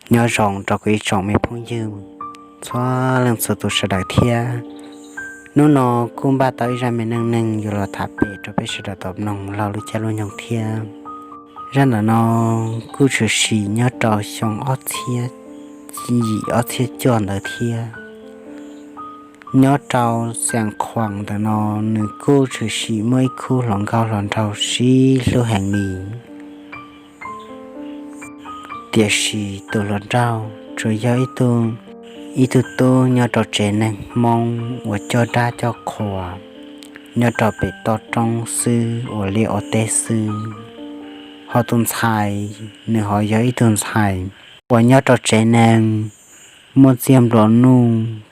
Nyob zoo rau kuv ib tsoom me phooj ywg txhua leej txhua tus sawv daws thiab. Hnub no kuj npaj tau ib zaj me neej neeg yuav los tham pem rau peb sawv daws tau mloog laug lub caij lub nyoog thiab. Zaj ntawm no kuj tshwm sim nyob rau xyoo ob txhiab yim ob txhiab cuaj ntawd thiab. Nyob rau Xeev Khuam ntawm no, nws kuj tshwm sim muaj ib khub hluas nkauj hluas nraug sib hlub heev li. Tiam sis tus hluas nraug tsuas yog ib tug tub nyob rau tsev neeg Hmoob uas coj dab coj qhua nyob rau pem toj roob xwb, ua liaj ua teb xwb. Ho tus ntxhais, nws ho yog ib tug ntxhais uas nyob rau tsev neeg muaj txiaj nplua nuj,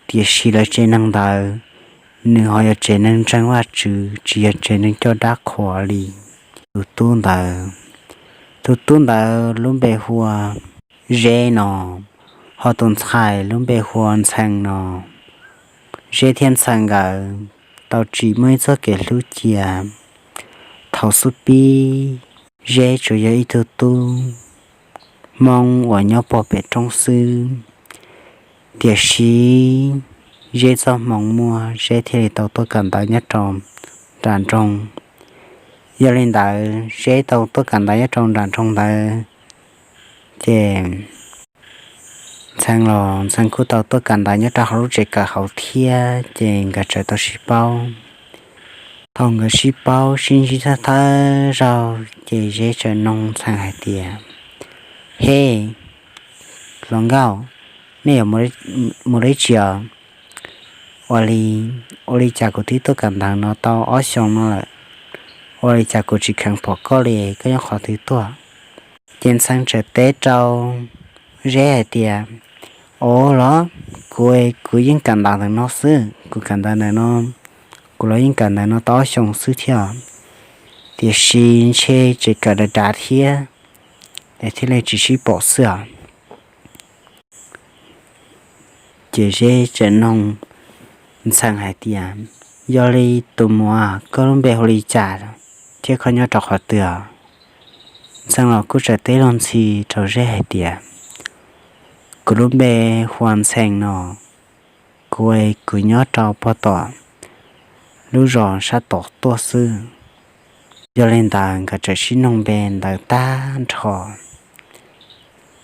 tiam sis lawv tsev neeg ntawd, nws ho yog tsev neeg ntseeg Vajtswv, tsis yog tsev neeg coj dab qhua li. Tus tub ntawd, tus tub ntawd lub npe hu ua Zeb no, ho tus ntxhais lub npe hu ua Ntxhee no. Zeb thiab Ntxhee nkawd tau tsim muaj ib txoj kev hlub cia thaum xub pib. Zeb tsuas yog ib tug tub Hmoob uas nyob puag pem roob xwb, tiam sis Zeb txoj hmoov muaj, Zeb thiaj li tau tuaj kawm ntawv nyob rau nram nroog. Yog li ntawd, Zeb tau tuaj kawm ntawv nyob rau nram nroog ntawd, ces Ntxhee los Ntxhee kuj tau tuaj kawm ntawv nyob rau hauv lub tsev kawm hauv thiab, ces nkawd txawm tau sib paub. Thaum nkawd sib paub sib ntsib thawj thawj zaug, ces Zeb txawm nug Ntxhee hais tias, He, hluas nkauj, nej yuav mus dab tsi os? Ua li, ua li cas kuv twb tuaj kawm ntawv no tau ob xyoos no lawm, ua li cas kuv tsis kheev pom koj li, koj nyob qhov twg tuaj? Ces Ntxhee txawm teb rau Zeb hais tias, Ov los, kuv, kuv yeej kawm ntawv ntawm no xwb, kuv kawm ntawv ntawm no, kuv los yeej kawm ntawv no tau ob xyoos xwb thiab, tiam sis ntshe tseem kawm dav dav thiab, es thiaj li tsis sib pom xwb os. Ces Zeb txawm nug Ntxhee hais tias, Yog li tus muam, koj lub npe hu li cas thiab koj nyob rau qhov twg os? Ntxhee los kuj txawm teb luag ntxhi rau Zeb hais tias, Kuv lub npe hu ua Ntxhee no, kuv, kuv nyob rau puag tom lub zos sab tom tuaj xwb. Yog li ntawd nkawd txawm sib nug npe ntawd tag nrho,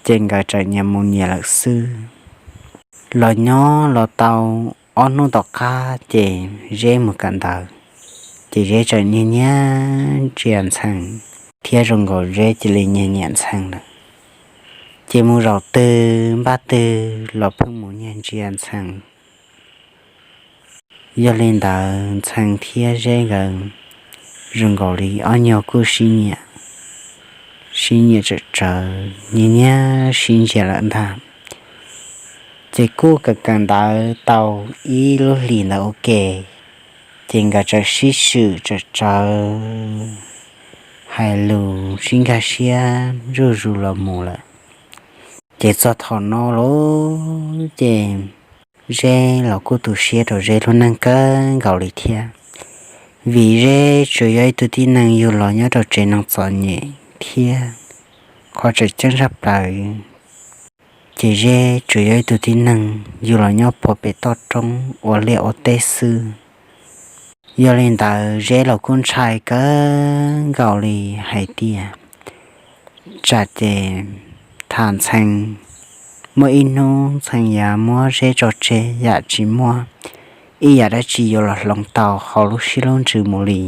ces nkawd txawm nyias mus nyias lawm xwb. Los nyob los tau ob hnub tom qab ces Zeb mus kawm ntawv, ces Zeb txawm nyiag nyiag ntsia Ntxhee, thiab zoo nkaus Zeb cia li nyiag nyiam Ntxhee lawm. Ces mus zaum twg npaj twg los pheej mus nyiag ntsia Ntxhee. Yog li ntawd Ntxhee thiab Zeb nkawd zoo nkaus li ob nyuag kuj sib nyiam, sib nyiam tsawm tsawv nyiag nyiag sib ntsia lawm ntag. Ces kuj kawm kawm ntawv tau ib lub hlis ntawd ua ke, ces nkawd txawm sib swm tsawm tsawv, hais lus sib nkag siab zuj zus los mus lawm. Ces txog thaum no lawm ces Zeb los kuj tu siab rau Zeb lub neej kawg nkaus li thiab, vim Zeb tsuas yog ib tug tib neeg yug los nyob rau tsev neeg txom nyem thiab. Qhov tseem ceeb tshaj plaws ces Zeb tsuas yog ib tug tib neeg yug los nyob puag pem toj roob ua liaj ua teb xwb. Yog li ntawd Zeb los kuj ntshai kawg nkaus li hais tias tsam ces tham Ntxhee, muaj ib hnub Ntxhee yuav muab Zeb tso tseg yam tsis muaj ib yam dab tsi yuav los hloov tau hauv lub siab lub ntsws mus li.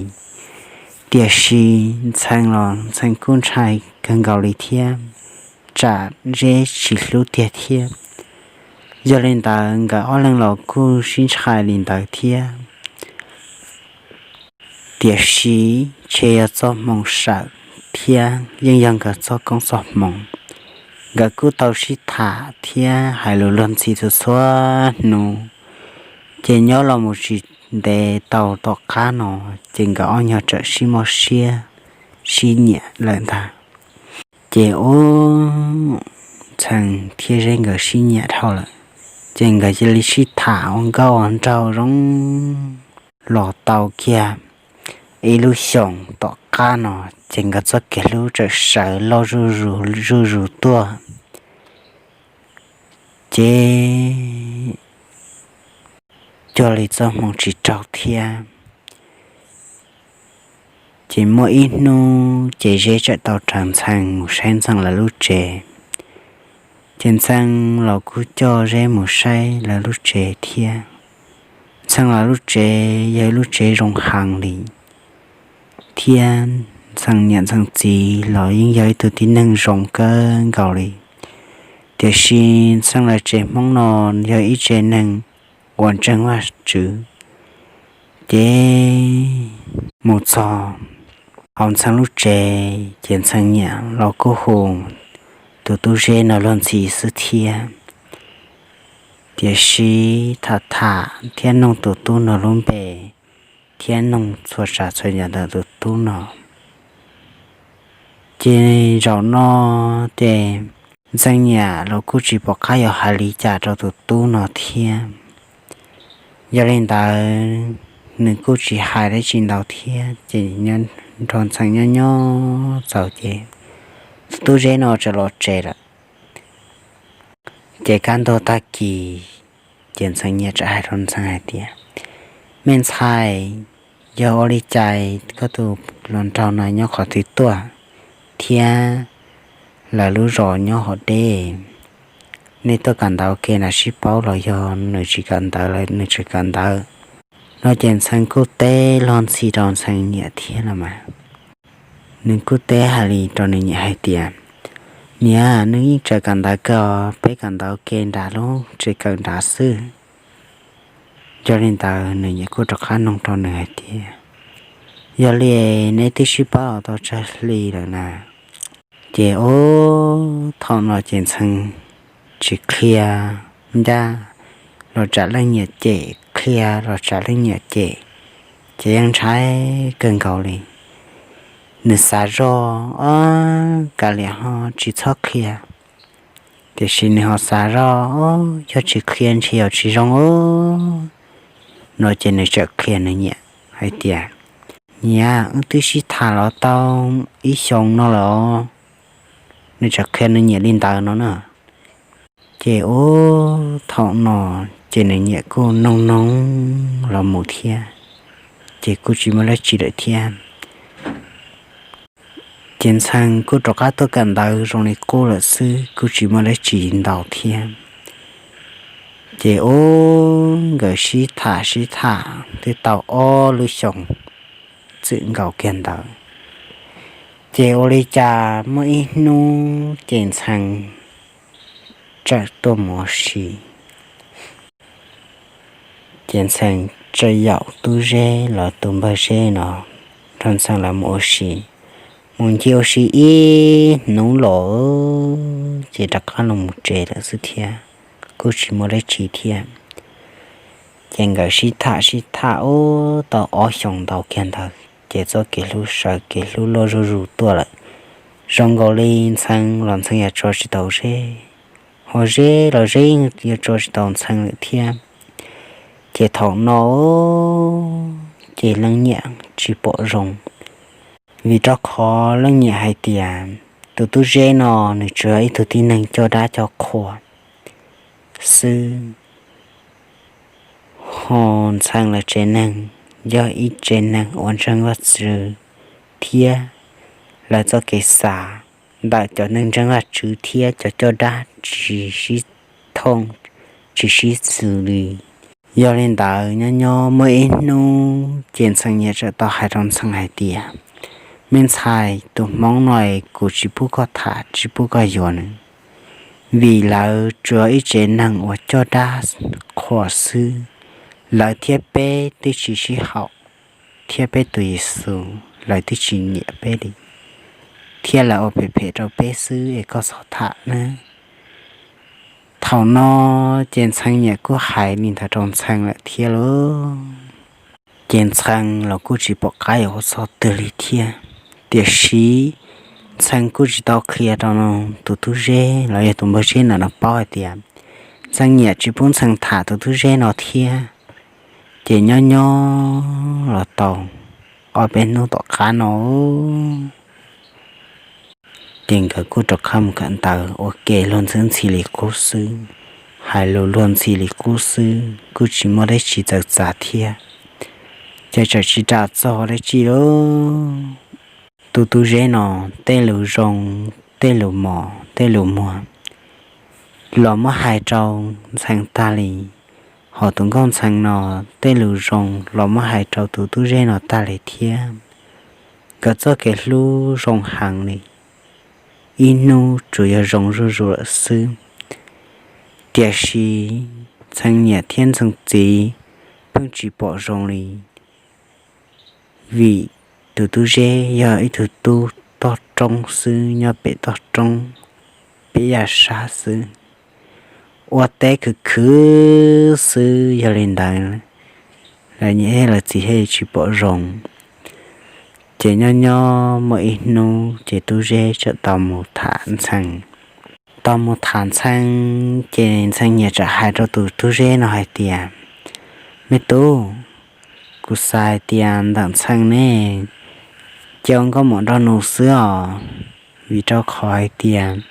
Tiam sis Ntxhee los Ntxhee kuj ntshai kawg nkaus li thiab, tsam Zeb tsis hlub tiag thiab. Yog li ntawd nkawd ob leeg los kuj sib ntshai li ntawd thiab. Tiam sis ntshe yog txoj hmoo sawm thiab yeej yog nkawd txoj koob txoj hmoov. Nkawd kuj tau sib tham thiab hais lus luag ntxhi txhua txhua hnub, ces nyob los mus tsis ntev tau tom qab no, ces nkawd ob nyuag txawm sib muaj siab sib nyiam lawm ntag. Ces ub, Ntxhee thiab Zeb nkawd sib nyiam dhau lawm, ces nkawd cia li sib tham ua nkauj ua nraug zoo los tau kiag ib lub xyoos tom qab no, ces nkawd txoj kev hlub txawm sawv loj zuj zus zuj zus tuaj. Ces cuag li txoj hmoo tsis raug thiab. Ces muaj ib hnub ces Zeb txawm tau raws Ntxhee mus saib Ntxhee lawv lub tsev. Ces Ntxhee los kuj coj Zeb mus saib lawv lub tsev thiab. Ntxhee lawv lub tsev yog ib lub tsev zoo heev li, thiab Ntxhee niam Ntxhee txiv los yeej yog ib tug tib neeg zoo kawg nkaus li. Tiam sis Ntxhee lawv tsev Hmoob no yog ib tsev neeg uas ntseeg Vajtswv. Ces mus txog hauv Ntxhee lub tsev ces Ntxhee niam los kuj hu tus tub Zeb no luag ntxhi xwb thiab. Tiam sis tham tham thiab noog tus tub no lub npe thiab noog txhua tsav txhua yam ntawm tus tub no. Ces zaum no ces Ntxhee niam los kuj tsis pom qab yuav hais li cas rau tus tub no thiab. Yog li ntawd nws kuj tsis hais dab tsi ntau thiab ces nrog Ntxhee nyob nyob txaus ces tus tub Zeb no txawm los tsev lawm. Ces kaj ntug tag kis ces Ntxhee niam txawm hais rau Ntxhee hais tias, Me ntxhais, yog ua li cas koj tus hluas nraug no nyob qhov twg tuaj thiab lawv lub zos nyob hov deb? Nej tuaj kawm ntawv ua ke na sib paub los yog nws tsis kawm ntawv los nws tseem kawm ntawv? No ces Ntxhee kuj teb luag ntxhi rau Ntxhee niam thiab los mas. Nws kuj teb hais li rau nws niam hais tias, Niam, nws yeej tseem kawm ntawv kawg, peb kawm ntawv ua ke nram lub tsev kawm nrad xwb. Yog li ntawd nws niam kuj rov qab noog rau nws hais tias, Yog li neb twb sib paub tau tsawg hli lawm na? Ces ub, thaum no ces Ntxhee tsis qhia ncaj los tsam leej niam cem, qhia los tsam leej niam cem, ces yeej ntshai kawg nkaus li. Nws xav zoj, Ob, kav liam ho tsis txhob qhia. Tiam sis nws ho xav zoj, Ob, yog tsis qhia ntshe yuav tsis zoo os. No ces nws txawm qhia nws niam hais tias, Niam, wb twb sib tham los tau ib xyoos no lawm. Nws txawm qhia nws niam li ntawd no na. Ces ub, thaum no ces nws niam kuj noog noog los mus thiab, ces kuj tsis muaj dab tsi lawm thiab. Ces Ntxhee kuj rov qab tuaj kawm ntawv zoo li qub lawm xwb, kuj tsis muaj dab tsi ntau thiab. Ces ub, nkawd sib tham sib tham twb tau ob lub xyoos txwm nkaus kiag ntawd. Ces ua li cas muaj ib hnub ces Ntxhee txawm tuaj mus ua si. Ces Ntxhee txawm yaum tub Zeb los tus npawg Zeb no nrog Ntxhee lawv mus ua si. Mus ncig ua si ib hnub los ces rov qab los mus tsev lawm xwb thiab, kuj tsis muaj dab tsi thiab. Ces nkawd sib tham sib tham ub tau ob xyoos ntau kiag ntawd ces txoj kev hlub sawv kev hlub loj zuj zus tuaj lawm. Zoo nkaus li Ntxhee los Ntxhee yuav tso tsis tau Zeb, ho Zeb los Zeb yuav tso tsis tau Ntxhee lawm thiab. Ces thaum no ces leej niam tsis pom zoo, vim rau qhov leej niam hais tias tus tub Zeb no nws tsuas yog ib tug tib neeg coj dab coj qhua xwb, ho Ntxhee lawv tsev neeg yog ib tsev neeg uas ntseeg Vajtswv thiab lawv txoj kev xav ntawm cov neeg ntseeg Vajtswv thiab cov coj dab tsis sib thooj tsis sib xws li. Yog li ntawd nyob nyob muaj ib hnub ces Ntxhee niam txawm tau hais rau Ntxhee hais tias, Me ntxhais, tus hmoob no kuv tsis pub koj tham tsis pub koj yuav nws, vim lawv tsuas ib tsev neeg uas coj dab qhua xwb, lawv thiab peb twb tsis sib haum, thiab peb tus Yexus lawv twb tsis nyiam peb li, thiab lawv ua phem phem rau peb xwb es koj txhob tham nawb. Thaum no ces Ntxhee niam kuj hais li ntawd rau Ntxhee lawm thiab lauj. Ces Ntxhee los kuj tsis pom qab yuav ua txoj twg li thiab. Tiam sis Ntxhee kuj tsis tau qhia rau tus tub Zeb los yog tus npawg Zeb ntawm no paub hais tias Ntxhee niam tsis pub Ntxhee tham tus tub Zeb no thiab. Ces nyob nyob los tau ob peb hnub tom qab no ces nkawd kuj rov qab mus kawm ntawv ua ke luag ntxhi ntxhi li qub xwb. hais lus luag ntxhi li qub xwb, kuj tsis muaj dab tsi txawv txav thiab. Ces txawm tsis ras txog dab tsi lauj. Tus tub Zeb no tej lus zoo, tej lus mos, tej lus muag los muab hais rau Ntxhee tag li, hos tus nkauj Ntxhee no tej lus zoo los muab hais rau tus tub Zeb no tag li thiab. Nkawd txoj kev hlub zoo heev li, ib hnub tsuas yog zoo zuj zus lawm xwb. Tiam sis Ntxhee niam thiab Ntxhee txiv pheej tsis pom zoo li, vim tus tub Zeb yog ib tug tub toj roob xwb, nyob pem toj roob, pem yaj sab xwb, ua teb khwv khwv xwb. Yog li ntawd, lawv niam thiab lawv txiv thiaj tsis pom zoo. Ces nyob nyob muaj ib hnub ces tub Zeb txawm tau mus tham Ntxhee. Tau mus tham Ntxhee, ces Ntxhee niam txawm hais rau tus tub Zeb no hais tias, Me tub, kuv xav hais tias ntawm Ntxhee ne, cia ua nkauj muam nraug nus xwb os, vim rau qhov hais tias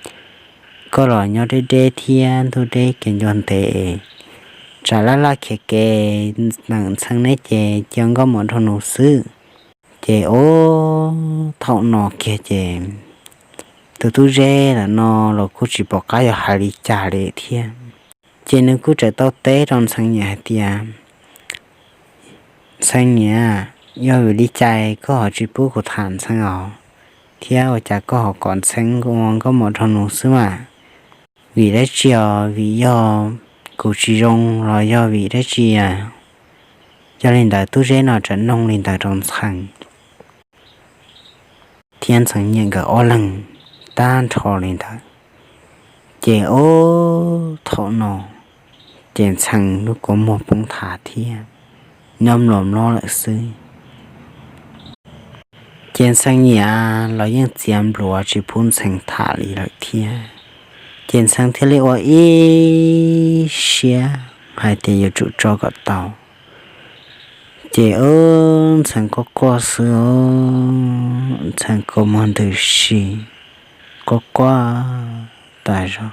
koj los nyob deb deb thiab ntuj deb kev ncua ntev, tsam laj laj khiav kev, ntawm Ntxhee ne ces cia ua nkauj muam nraug nus xwb. Ces ub, thaum no kiag ces tus tub Zeb ntawm no los kuj tsis pom qab yuav hais li cas li thiab. Ces nws kuj txawm tau teb rau Ntxhee niam hais tias, Ntxhee niam, yog vim li cas koj ho tsis pub kuv tham Ntxhee os, thiab ua cas koj ho kom Ntxhee ua nkauj muam nraug nus xwb mas? Vim dab tsi os? Vim yog kuv tsis zoo los yog vim dab tsi? Yog li ntawd tub Zeb no txawm noog li ntawd rau Ntxhee thiab Ntxhee niam nkawd ob leeg tag nrho li ntawd. Ces ub, thaum no ces Ntxhee lub kua muag poob thav thiab nyob mlom mlob lawm xwb. Ces Ntxhee niam los yeej txiav npluav tsis pub Ntxhee tham li lawm thiab. Ces Ntxhee thiaj li ua ib siab hais tias yuav tsum tso kom tau. Ces ub, Ntxhee quaj quaj xwb, Ntxhee kua muag ntws si, quaj quaj tas zog.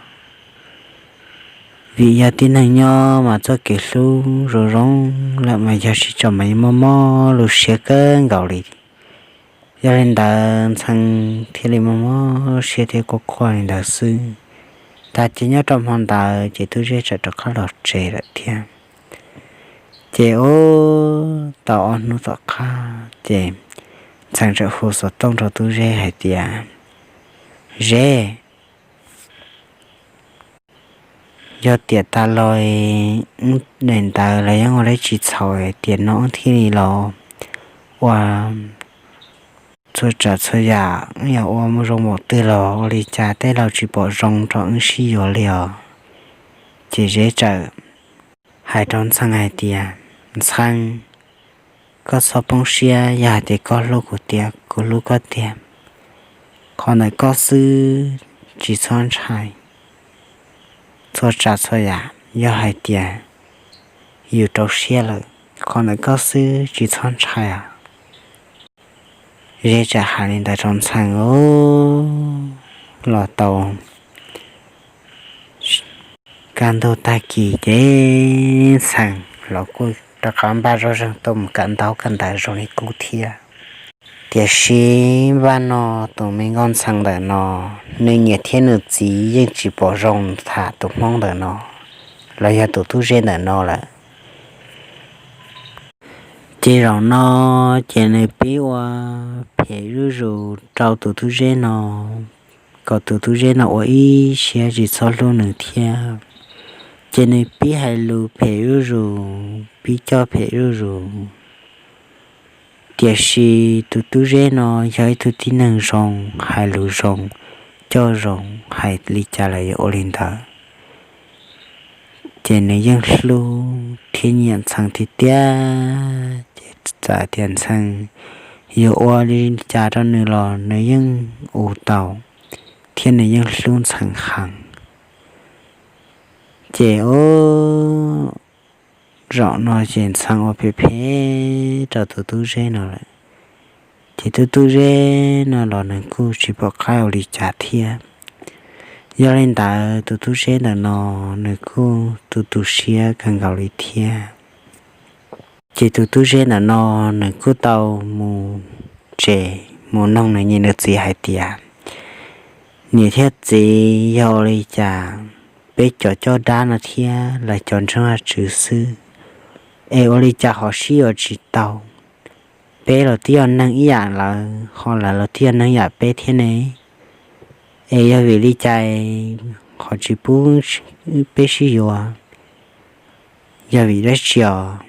Vim yog tib neeg nyob mas txoj kev hlub zoo zoo lawm mas yog sib tso mas yeej mob mob lub siab kawg nkaus li. Yog li ntawd Ntxhee thiaj li mob mob siab thiab quaj quaj li ntawd xwb. Tag ces nyob rau hmo ntawd ces tub Zeb txawm rov qab los tsev lawm thiab. Ces ub, tau ob hnub tom qab ces Ntxhee txawm hu xov tooj rau tub Zeb hais tias, Zeb, yog tiam tas los wb daim ntawv los yeej ua dab tsi txhaum tiam no wb thiaj li los ua txhua tsav txhua yam wb yog ua mus zoo npaum twg los ua li cas tej laus tsis pom zoo rau wb sib yuav li os. Ces Zeb txawm hais rau Ntxhee hais tias, Ntxhee, koj txhob poob siab, yog hais tias koj hlub kuv tiag kuv hlub koj tiag, qhov ntawm koj xwb tsis txhob ntshai. Txhua tsav txhua yam yog hais tias yus rau siab lawm, qhov ntawm koj xwb tsis txhob ntshai os. Zeb txawm hais li ntawd rau Ntxhee ub, los tau kaj ntug tag kis ces Ntxhee los kuj rov qab npaj zoj zeeg tuaj mus kawm ntaub kawm ntawv zoo li qub thiab. Tiam sis npaj no tus me nkauj Ntxhee ntawm no, nws niam thiab nws txiv yeej tsis pom zoo tham tus Hmoob ntawm no los yog tus tub Zeb ntawm no lawm. Ces zaum no ces nws pib ua phem zuj zus rau tus tub Zeb no, kom tus tub Zeb no ua ib siab tsis txhob hlub nws thiab. Ces nws pib hais lus phem zuj zus, pib coj phem zuj zus. Tiam sis tus tub Zeb no yog ib tug tib neeg zoo, hais lus zoo, coj zoo, hais li cas los yuav ua li ntawd. Ces nws yeej hlub thiab nyiam Ntxhee tiag tiag, ces txawm tias Ntxhee yuav ua li cas rau nws los nws yeej ua tau, thiab nws yeej hlub Ntxhee heev. Ces ub, zaum no ces Ntxhee ua phem phem rau tus tub Zeb no lawm. Ces tus tub Zeb no los nws kuj tsis pom qab ua li cas thiab. Yog li ntawd tus tub Zeb ntawm no nws kuj tu tu siab kawg nkaus li thiab. Ces tus tub Zeb ntawm no nws kuj tau mus tsev mus noog nws niam nws txiv hais tias, niam thiab txiv, yog ua li cas peb cov coj dab no thiab lawv cov ntseeg Vajtswv xwb, es ua li cas ho sib yuav tsis tau? Peb los twb yog neeg ib yam lawv, ho lawv los twb yog neeg ib yam peb thiab ne. Es yog vim li cas ho tsis pub peb sib yuav? Yog vim dab tsi os?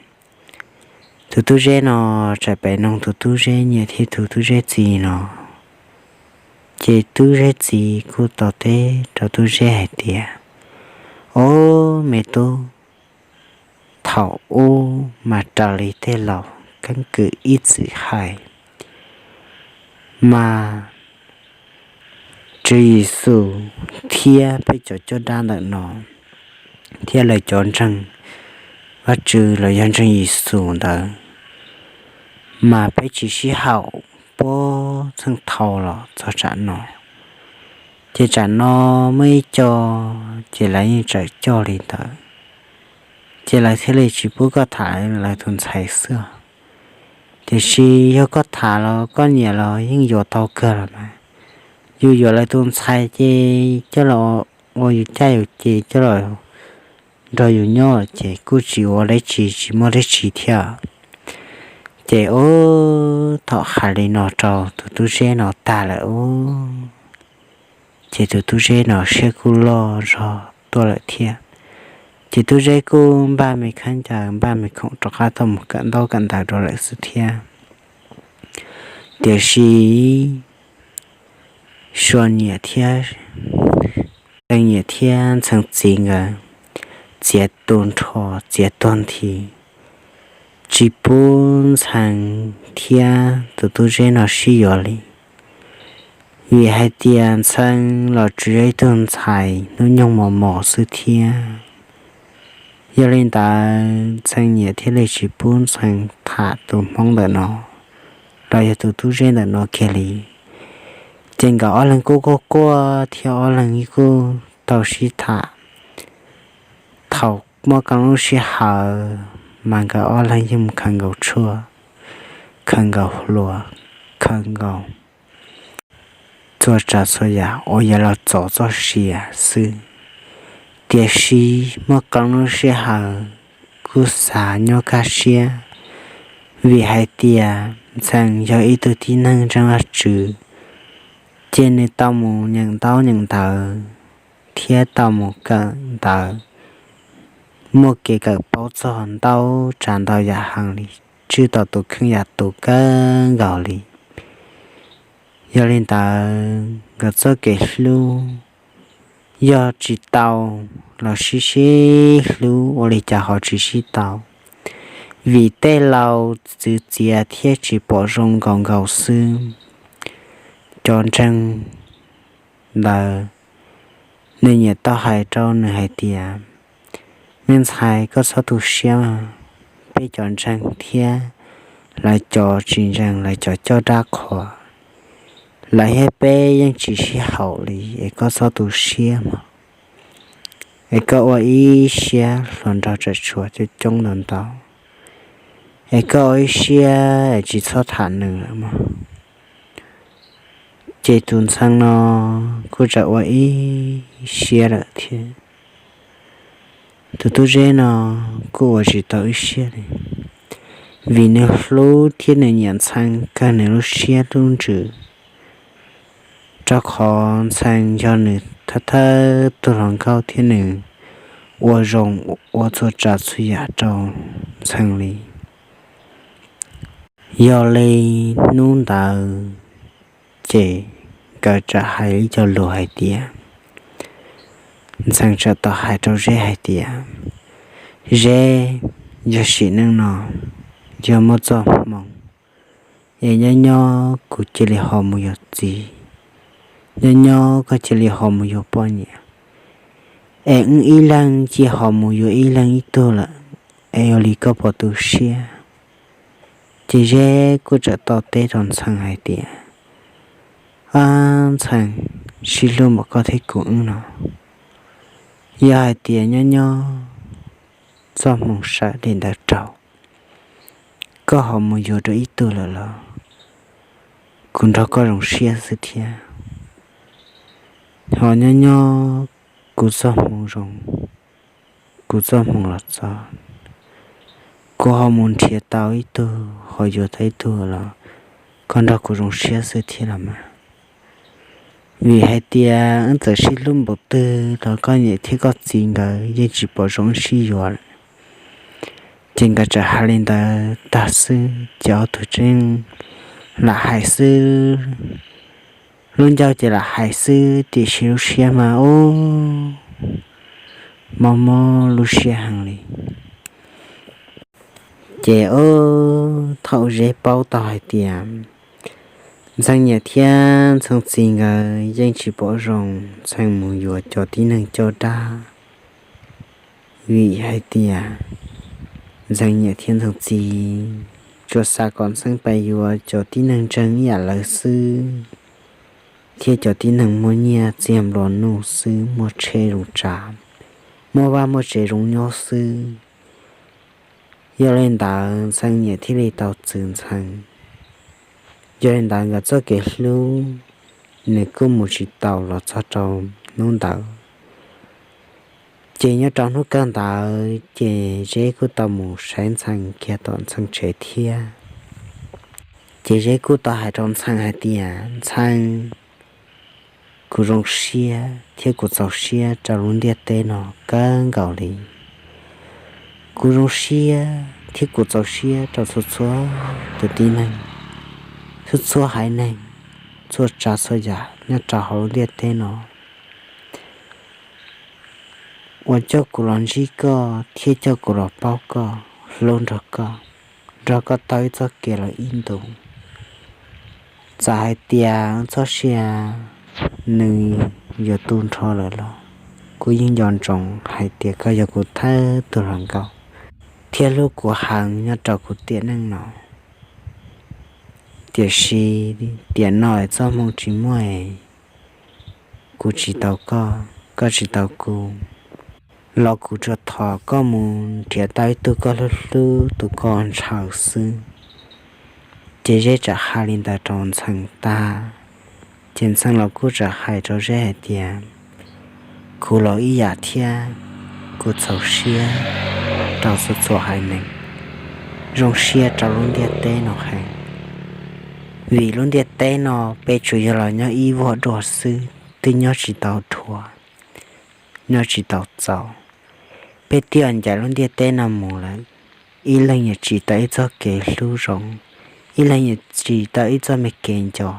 Tus tub Zeb no txawm pem noog tus tub Zeb niam thiab tus tub Zeb txiv no, ces tub Zeb txiv kuj tau teb rau tub Zeb hais tias, ob, me tub, thaum ub mas raws li tej laus keeb kwm ib txwm hais mas Tswv Yexus thiab peb cov coj dab ntawm no thiab lawv cov ntseeg Vajtswv los yog ntseeg Yexus ntawd mas peb tsis sib haum puag txheej thaum los txog tsam no. Ces tsam no muaj ib co, ces lawv yeej txawm coj li ntawd, ces lawv thiaj li tsis pub koj tham lawv tus ntxhais xwb. Tiam sis yog koj tham los koj niam los yeej yuav tau kawg los mas. Yus yuav lawv tus ntxhais ces coj los ua yus caj yus ces coj los nrog yus nyob ces kuj tsis ua dab tsi tsis muaj dab tsi thiab. Ces ub, thaum hais li no rau tus tub Zeb no tag lawm ub, ces tus tub Zeb no siab kuj loj zog tuaj lawm thiab. Ces tub Zeb kuj npaj me khaub ncaws npaj me khoom rov qab tuaj mus kawm ntaub kawm ntawv rau lawm xwb thiab. Tiam sis Suav niam thiab Ntxhee niam thiab Ntxhee txiv nkawd txiav tu nrho txiav tuag nthi, tsis pub Ntxhee thiab tus tub Zeb no sib yuav li. Vim hais tias Ntxhee los tsuas yog ib tug ntxhais hnub nyoog mos mos xwb thiab. Yog li ntawd Ntxhee niam thiaj li tsis pub Ntxhee tham tus Hmoob ntawm no los yog tus tub Zeb ntawm no kiag li. Ces nkawd ob leeg kuj quaj quaj thiab ob leeg kuj tau sib tham. Thaum muaj qee lub sij hawm mas nkawd ob leeg yeej mus khaws nkaus tshuaj, khaws nkaus hlua, khaws nkaus txhua tsav txhua yam uas yuav los txov txoj sia xwb. Tiam sis muaj qee lub sij hawm kuj xav nyob kaj siab, vim hais tias Ntxhee yog ib tug tib neeg ntseeg Vajtswv, ces nws tau mus nyeem ntaub nyeem ntawv thiab tau mus kawm ntawv, muaj kev kawm paub txog ntau tsav ntau yam heev li, tswj tau tus kheej yam tus kawg nkaus li. Yog li ntawd nkawd txoj kev hlub yog tsis tau los sib sib hlub ua li cas ho tsis sib tau, vim tej laus txwv txiav thiab tsis pom zoo nkaus nkaus xwb. Cov ntseeg ntawd, nws nyiam tau hais rau nws hais tias, me ntxhais, koj txhob tu siab, peb cov ntseeg thiab lawv cov tsis ntseeg, lawv cov coj dab qhuas, lawv thiab peb yeej tsis sib haum li, es koj txhob tu siab mog. Es koj ua ib siab hluas nraug tseem tshuav coob coob ntau ntau, es koj ua ib siab es tsis txhob tham nws lawm mog. Ces tus Ntxhee no kuj txawm ua ib siab lawm thiab. Tus tub Zeb no kuj ua tsis tau ib siab li, vim nws hlub thiab nws nyiam Ntxhee kawg nws lub siab lub ntsws, rau qhov Ntxhee yog nws thawj thawj tug hluas nkauj thiab nws ua zoo ua txhua tsav txhua yam rau Ntxhee li. Yog li hnub ntawd ces nkawd txawm hais ib co lus hais tias, Ntxhee txawm tau hais rau Zeb hais tias, Zeb, yog sim neej no yog muaj txoj hmoo es nyob nyob kuv cia li ho mus yuav txiv, nyob nyob koj cia li ho mus yuav poj niam, es wb ib leeg cia ho mus yuav ib leeg ib tug lawm, es ua li koj puas tu siab? Ces Zeb kuj txawm tau teb rau Ntxhee hais tias, Ab Ntxhee, sib hlub npaum koj thiab kuv wb no. Yog hais tias nyob nyob txoj hmoo sawv li ntawd raug, koj ho mus yuav rau ib tug lawm los kuv nrog koj zoo siab xwb thiab. Ho nyob nyob kuv txoj hmoo zoo, kuv txoj hmoo los txog, kuv ho mus nrhiav tau ib tug ho yuav tau ib tug los koj nrog kuv zoo siab xwb thiab los mas. Vim hais tias wb txawm sib hlub npaum twg los koj niam thiab koj txiv nkawd yeej tsis pom zoo wb sib yuav lawm. Ces nkawd txawm hais li ntawd tag xwb ces ob tug tseem lam hais xwb. Lub ncauj ces lam hais xwb tiam sis lub siab mas ub, mob mob lub siab heev li. Ces ub, thaum Zeb paub tau hais tias Ntxhee niam thiab Ntxhee txiv nkawd yeej tsis pom zoo Ntxhee mus yuav cov tib neeg caj dab, vim hais tias Ntxhee niam thiab Ntxhee txiv tsuas xav kom Ntxhee pab yuav cov tib neeg ntseeg ib yam lawv xwb, thiab cov tib neeg muaj nyiaj txiag nplua nuj xwb, muaj tsheb zoo tsav, muaj vaj muaj tsev zoo nyob xwb. Yog li ntawd Ntxhee niam thiaj li tau txwv Ntxhee. Yog li ntawd nkawd txoj kev hlub nws kuj mus tsis tau los txog rau hnub ntawd. Ces nyob rau hnub kawg ntawd ces Zeb kuj tau mus saib Ntxhee kiag tom Ntxhee tsev thiab. Ces Zeb kuj tau hais rau Ntxhee hais tias, Ntxhee, kuv zoo siab thiab kuv txaus siab rau lub ntiaj teb no kawg nkaus li. Kuv zoo siab thiab kuv txaus siab rau txhua txhua tus tib neeg, txhua txhua haiv neeg, txhua tsav txhua yam nyob rau hauv lub ntiaj teb no uas coj kuv los ntsib koj thiab coj kuv los paub koj, hlub nrog koj, nrog koj taug ib txoj kev los ib ntus. Txawm hais tias txoj sia nws yuav tu nrho lawm los kuv yeej nco ntsoov hais tias koj yog kuv thawj tug hluas nkauj thiab hlub kuv heev nyob rau kuv tiam neej no. Tiam sis tiam no es txoj hmoo tsis muaj es kuv tsis tau koj, koj tsis tau kuv, los kuv tsuas thov koj mus nrhiav tau ib tug koj hlub hlub tus koj ntshaw xwb. Ces Zeb txawm hais li ntawd rau Ntxhee tag, ces Ntxhee los kuj txawm hais rau Zeb hais tias, kuv los ib yam thiab, kuv txaus siab rau txhua txhua haiv neeg, zoo siab rau lub ntiaj teb no heev. Vim lub ntiaj teb no peb tsuas yog los nyob ib vuag dua xwb, twb nyob tsis tau dhuav, nyob tsis tau txaus. Peb twb ncaim lub ntiaj teb no mus lawm, ib leeg yuav tsim tau ib txoj kev hlub zoo, ib leeg yuav tsim tau ib txoj me kev nco,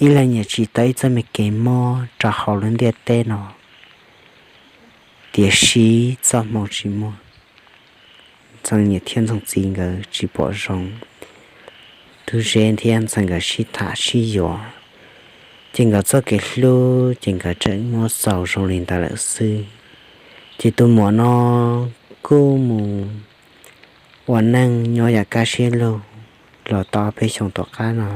ib leeg yuav tsim tau ib txoj me kev mob rau hauv lub ntiaj teb no. Tiam sis txoj hmoo tsis muaj, Ntxhee niam thiab Ntxhee txiv nkawd tsis pom zoo, Tub Zeb thiab Ntxhee nkawd sib tham sib yuav, ces nkawd txoj kev hlub ces nkawd tseem muab xaus zoo li ntawd lawm xwb. Ces tus muam no kuj mus ua neej nyob yam kaj siab lug los tau peb xyoos tom qab no.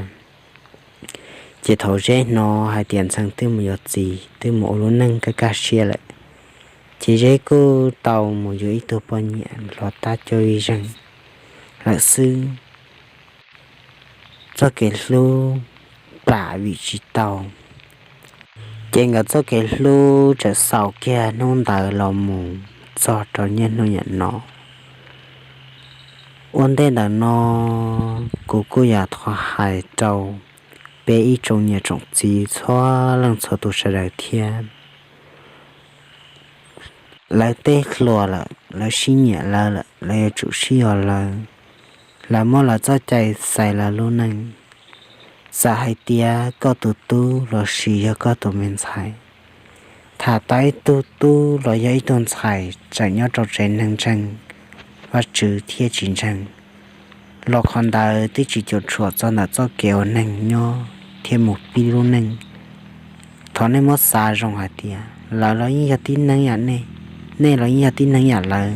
Ces thaum Zeb hnov hais tias Ntxhee twb mus yuav txiv, twb mus ua lub neej kaj kaj siab lawm, ces Zeb kuj tau mus yuav ib tug poj niam los tab cov vij zeeg lawm xwb. Txoj kev hlub plam vim tsis tau, ces nkawd txoj kev hlub txawm xaus kiag hnub ntawd los mus txog rau niaj hnub niam no. Ua ntej ntawm no, kuv kuj yog thov hais rau peb ib tsoom niam tsoom txiv txhua leej txhua tus sawv daws thiab. Lawv tej hluas lawm, lawv sib nyiam lawv lawm, lawv yuav tsum sib yuav lawv, lawv muab lawv txoj cai xaiv lawv lub neej. Txawm hais tias koj tus tub los sis yog koj tus me ntxhais, tham tau ib tug tub los yog ib tug ntxhais tseem nyob rau tsev neeg ntseeg Vajtswv thiab tsis ntseeg, los qhov ntawd twb tsis cuam tshuam txog ntawm txoj kev ua neeg nyob thiab mus pib lub neej. Thov nej muab xav zoo hais tias lawv los yeej yog tib neeg yam nej, nej los yeej yog tib neeg yam lawv,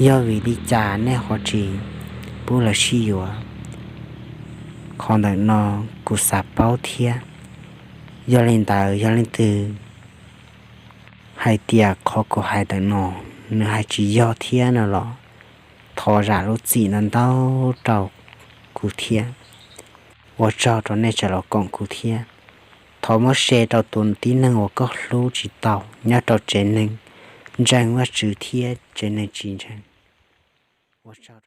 yog vim li cas nej ho tsis pub lawv sib yuav? Qhov ntawm no kuv xav paub thiab. Yog li ntawd, yog leej twg hais tias qhov kuv hais ntawm no nws hais tsis yog thiab no los thov zam lub txim ntau ntau rau kuv thiab. Ua tsaug rau nej tseem los koom kuv thiab. Thov muab share rau tus tib neeg uas koj hlub tsis tau nyob rau tsev neeg ntseeg Vajtswv thiab tsev neeg tsis ntseeg. Ua tsaug rau